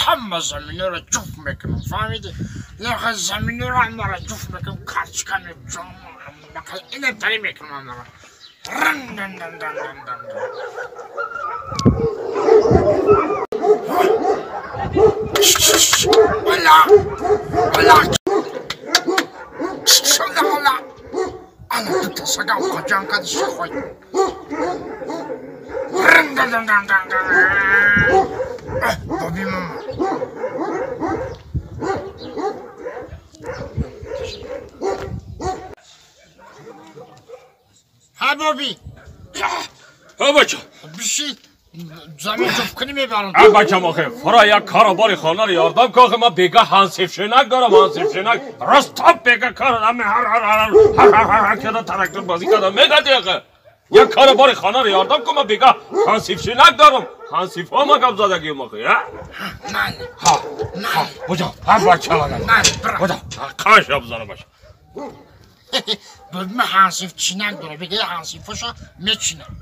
ҳама заминаро ҷуфт мекунам, фаҳмидӣ? Леха заминаро ҳамаро ҷуфт мекунам, карчка меҷон, инатари мекунам ҳамаро. Ола! Ола! Ола, ола! Ана дута сагам қоҷон кади шахой. Боби мама. Ҳа, Боби. Ҳа, бача. Биши замин ҷуфткунӣ мебарам. Ҳа, бачам, охе. Фара як каробари хонаро ёрдам ка, охе, ман бега ҳансифшинак дорам, ҳансифшинак. Рост топ бега кар ҳами ҳар ҳар ҳар ҳар ҳар ҳар ҳар када трактор бозӣ кардам. Мегади охе. Як каробари хонаро ёрдам ку, ман бега ҳансифшинак дорам. Ҳансифҳо ма гап задагием охе, ҳа? Ман. Ҳа. Ҳа, буҷо, ҳа бача лаган. Ман, бира. Буҷо, қанша бизанам бача. Боби ман ҳансиф чинак дора, бега ҳансифошо мечинам.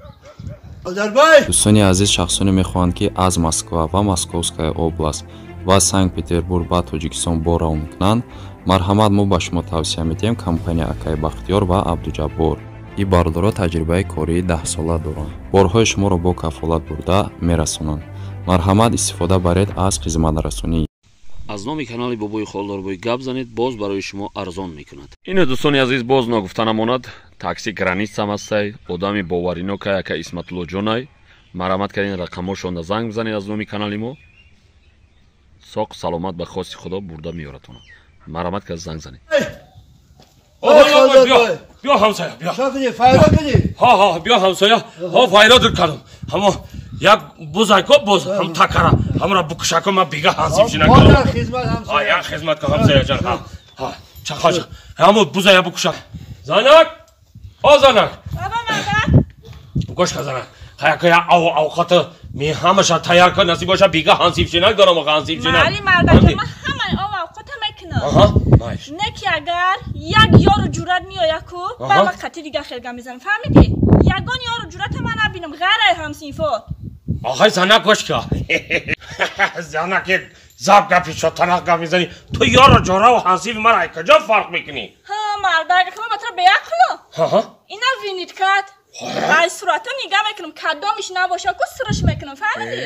Дӯстони азиз, шахсоне мехоҳанд, ки аз Москва ва Московская область ва Санкт-Петербург ба Тоҷикистон бор равон кунанд, марҳамат, мо ба шумо тавсия медиҳем компания Акаи Бахтиёр ва Абдуҷаббор. Ин бародаро таҷрибаи кории 10сола доранд. Борҳои шуморо бо кафолат бурда мерасонанд. Марҳамат, истифода баред аз хизматрасонӣ. Аз номи канали Бобои Холдорбой гап занед, боз барои шумо арзон мекунад. Ине, дӯстони азиз, боз ногуфта намонад, такси Граница ҳастай, одами боваринокай, ака Исматуллоҷонай. Марҳамат кардин, рақамҳошонда занг бизанед аз номи канали мо. Соқ саломат ба хости Худо бурда меёратона. Марҳамат кард, занг занед. Биё, ҳамсоя, биё. Ҳа, ҳа, биё, ҳамсоя. Ҳа, файрод кардам. Ҳамо як бузайко боз ҳам такара. Ҳамра букушако, ма бига ҳансиф шинак. Ҳа, як хизмат ка, ҳамсоя ҷан. Ҳа, ҳа, чақаҷа. Ҳамо бузая букушак. Занак! О, занак! Баба, мардак. Гӯш ка, занак. Хаяка я ав авқата ми ҳамаша тайёр кар, насиб боша, бига ҳансиф шинак дорам, ҳансиф шинак. Майли, мардак, ман ҳамаи ов авқата мекунам. Аҳа, майш. Не ки агар як ёру ҷуръат меояд ку, ба ман қатъи дига хелга мезанам, фаҳмидӣ? Ягон ёру ҷуръата ман набинам, ғайр ай ҳамсинфот. Охай, занак, гӯш ка. Занак, як заб гапи шотанақ гап мезанӣ. Ту ёру ҷураву ҳансифи ман ай куҷо фарқ мекунӣ? Ҳа, мардак, ман ба туро беақлу. Ҳа? Ина винит кард. Ай сурата нигаҳ мекунам, кадомиш набоша ку, сураш мекунам, фаҳмидӣ?